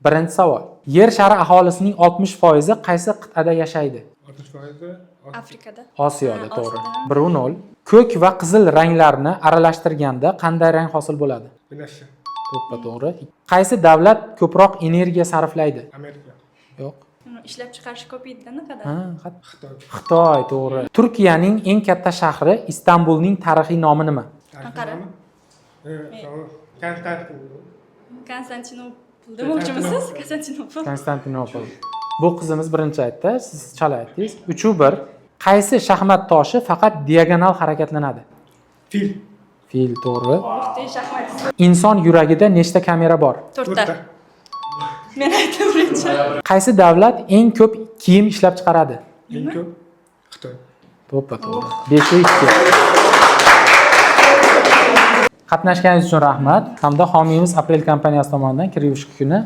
Birinchi savol. Yer shari aholisining 60% qaysi qit'ada yashaydi? 60%. Afrikada. Osiyoda, Ha, to'g'ri. Osiyoda. 1-0. Ko'k va qizil ranglarni aralashtirganda qanday rang hosil bo'ladi? Binafsha. To'ppa to'g'ri. Qaysi davlat ko'proq energiya sarflaydi? Amerika. Yo'q. Uni ishlab chiqarish ko'paydi naqadar. Ha, Xitoy. Xitoy, to'g'ri. Turkiyaning eng katta shahri Istanbulning tarixiy nomi nima? Anqara. Konstantinopol. Konstantinopol demoqchimisiz? Konstantinopol. Konstantinopol. Bu qizimiz birinchi aytdi, siz chala aytdingiz. 3-1. Qaysi shaxmat toshi faqat diagonal harakatlanadi? Fil. Fil, to'g'ri. Uxti, shaxmat. Inson yuragida nechta kamera bor? To'rtta. Men aytdim birinchi. Qaysi davlat eng ko'p kiyim ishlab chiqaradi? Eng ko'p Xitoy. To'ppa to'g'ri. 5-2. Qatnashganingiz uchun rahmat. Hamda homiyimiz Aprel kompaniyasi tomonidan kir yuvish kuni.